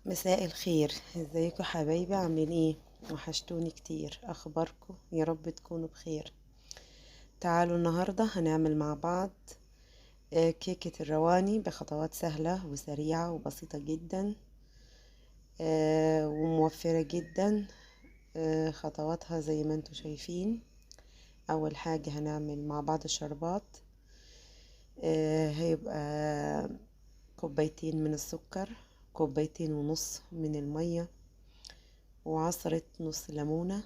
مساء الخير، ازيكم حبايبي؟ عاملين ايه؟ وحشتوني كتير. اخباركم؟ يا رب تكونوا بخير. تعالوا النهاردة هنعمل مع بعض كيكة الرواني بخطوات سهلة وسريعة وبسيطة جدا وموفرة جدا. خطواتها زي ما انتم شايفين. اول حاجة هنعمل مع بعض الشربات. هيبقى كوبايتين من السكر، كوبايتين ونص من المية، وعصرة نص ليمونة،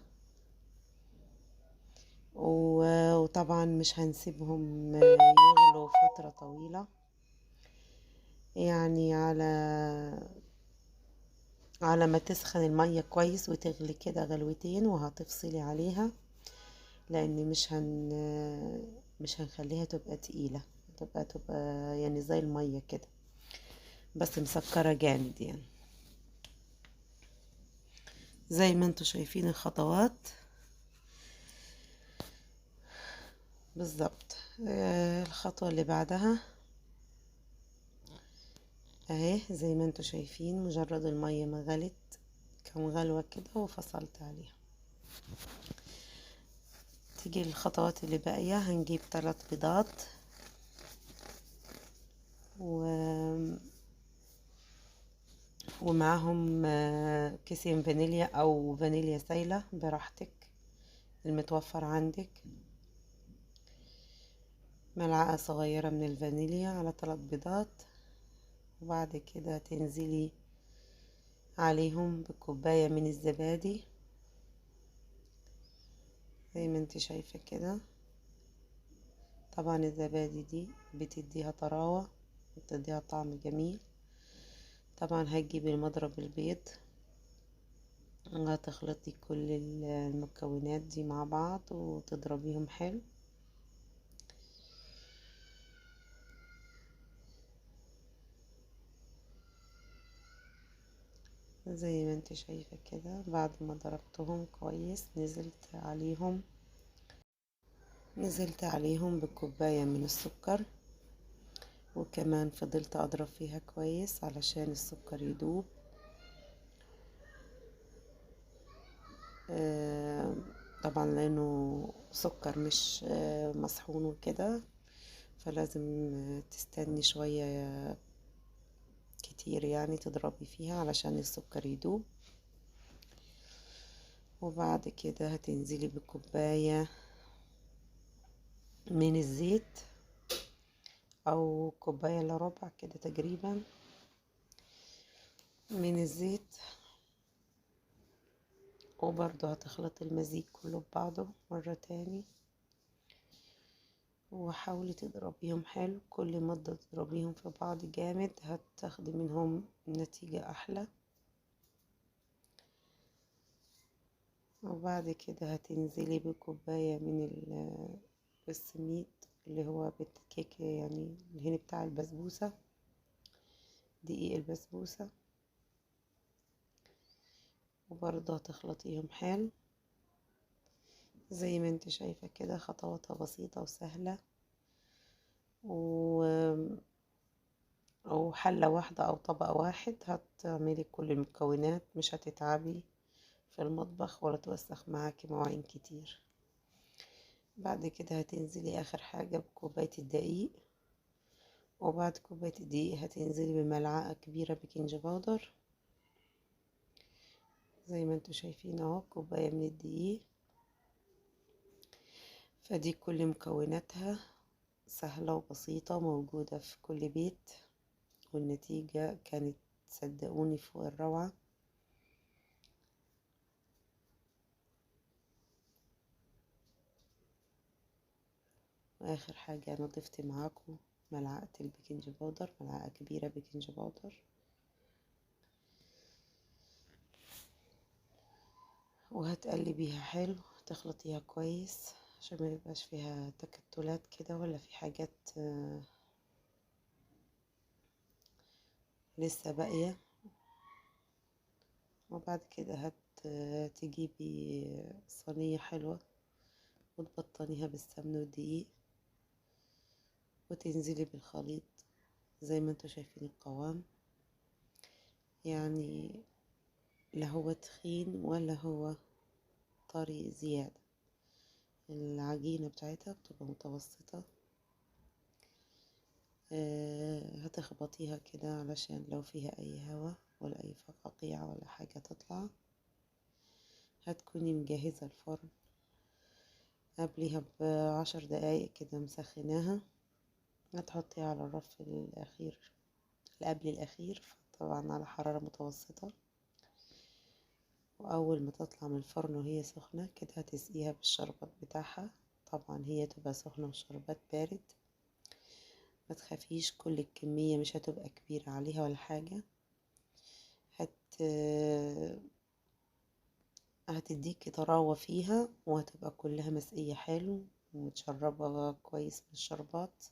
وطبعا مش هنسيبهم يغلوا فترة طويلة، يعني على ما تسخن المية كويس وتغلي كده غلوتين وهتفصلي عليها، لان مش هنخليها تبقى تقيلة، تبقى يعني زي المية كده بس مسكرة جامد. يعني زي ما انتوا شايفين الخطوات بالظبط. الخطوة اللي بعدها اهي زي ما انتوا شايفين، مجرد المية ما غلت كم غلوة كده وفصلت عليها. تيجي الخطوات اللي باقية، هنجيب 3 بيضات ومعاهم كيسين فانيليا او فانيليا سايلة براحتك المتوفر عندك، ملعقة صغيرة من الفانيليا على 3 بيضات. وبعد كده تنزلي عليهم بكوباية من الزبادي زي ما انت شايفة كده. طبعا الزبادي دي بتديها طراوة وبتديها طعم جميل. طبعا هتجيبي المضرب البيض وهتخلطي كل المكونات دي مع بعض وتضربيهم حلو. زي ما انت شايفة كده بعد ما ضربتهم كويس نزلت عليهم بكوباية من السكر، وكمان فضلت اضرب فيها كويس علشان السكر يدوب. طبعا لانه سكر مش مصحون وكده، فلازم تستني شوية كتير يعني تضربي فيها علشان السكر يدوب. وبعد كده هتنزلي بكوباية من الزيت او كوباية الا ربع كده تقريبا من الزيت، وبرضو هتخلطي المزيج كله ببعضه مرة تاني. وحاولي تضربيهم حلو، كل ما تضربيهم في بعض جامد هتاخدي منهم نتيجة احلى. وبعد كده هتنزلي بكوباية من السميد اللي هو بالكيك، يعني الهين بتاع البسبوسة، دقيق البسبوسة، وبرضه هتخلطيهم حلو زي ما انت شايفة كده. خطواتها بسيطة وسهلة، او حلة واحدة او طبق واحد هتعملي كل المكونات، مش هتتعبي في المطبخ ولا توسخ معاكي مواعين كتير. بعد كده هتنزلي اخر حاجة بكوباية الدقيق، وبعد كوباية الدقيق هتنزلي بملعقة كبيرة baking powder زي ما انتوا شايفين اهو، كوباية من الدقيق. فدي كل مكوناتها سهلة وبسيطة، موجودة في كل بيت، والنتيجة كانت صدقوني فوق الروعة. واخر حاجة انا ضفت معاكم ملعقة ال baking powder، ملعقة كبيرة baking powder. وهتقلبيها حلو، تخلطيها كويس عشان ما يبقاش فيها تكتلات كده ولا في حاجات لسه باقية. وبعد كده هتجيبي صينية حلوة وتبطنيها بالسمن والدقيق، وتنزلي بالخليط زي ما انتوا شايفين القوام. يعني لا هو تخين ولا هو طري زيادة. العجينة بتاعتها بتبقى متوسطة. هتخبطيها كده علشان لو فيها اي هوا ولا اي فقاقيع ولا حاجة تطلع. هتكوني مجهزة الفرن قبليها ب10 دقايق كده مسخناها. هتحطيها على الرف الأخير، اللي قبل الأخير، طبعا على حرارة متوسطة. وأول ما تطلع من الفرن وهي سخنة كده هتسقيها بالشربات بتاعها. طبعا هي تبقى سخنة والشربات بارد، ما تخافيش كل الكمية مش هتبقى كبيرة عليها ولا حاجة. هت هتديكي طراوة فيها، وهتبقى كلها مسقية حلو ومتشربة كويس من الشربات.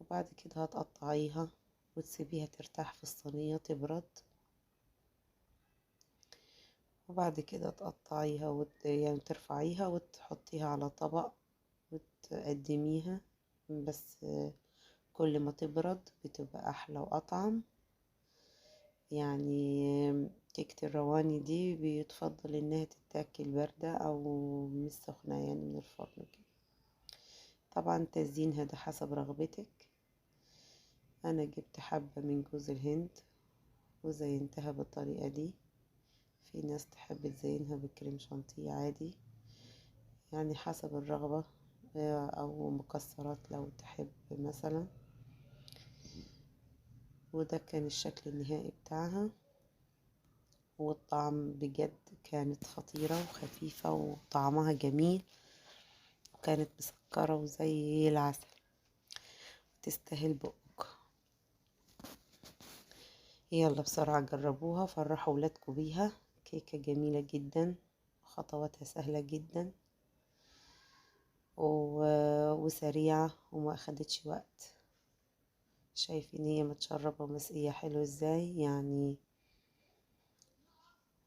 وبعد كده هتقطعيها وتسيبيها ترتاح في الصينية تبرد. وبعد كده تقطعيها يعني ترفعيها وتحطيها على طبق وتقدميها. بس كل ما تبرد بتبقى احلى واطعم. يعني كيكة الرواني دي بيتفضل انها تتاكل باردة او مش سخنة، يعني من الفرن كده. طبعا تزيينها ده حسب رغبتك. انا جبت حبة من جوز الهند وزينتها بالطريقة دي. في ناس تحب تزينها بالكريم شانتيه عادي، يعني حسب الرغبة، او مكسرات لو تحب مثلا. وده كان الشكل النهائي بتاعها، والطعم بجد كانت خطيرة وخفيفة وطعمها جميل، وكانت مسكرة وزي العسل، تستاهل بقك. يلا بسرعة جربوها، فرحوا ولادكم بيها. كيكة جميلة جدا، خطواتها سهلة جدا وسريعة وما أخدتش وقت. شايفين هي متشربة ومسقية حلو ازاي، يعني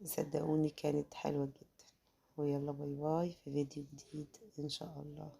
صدقوني كانت حلوة جدا. ويلا bye bye في فيديو جديد ان شاء الله.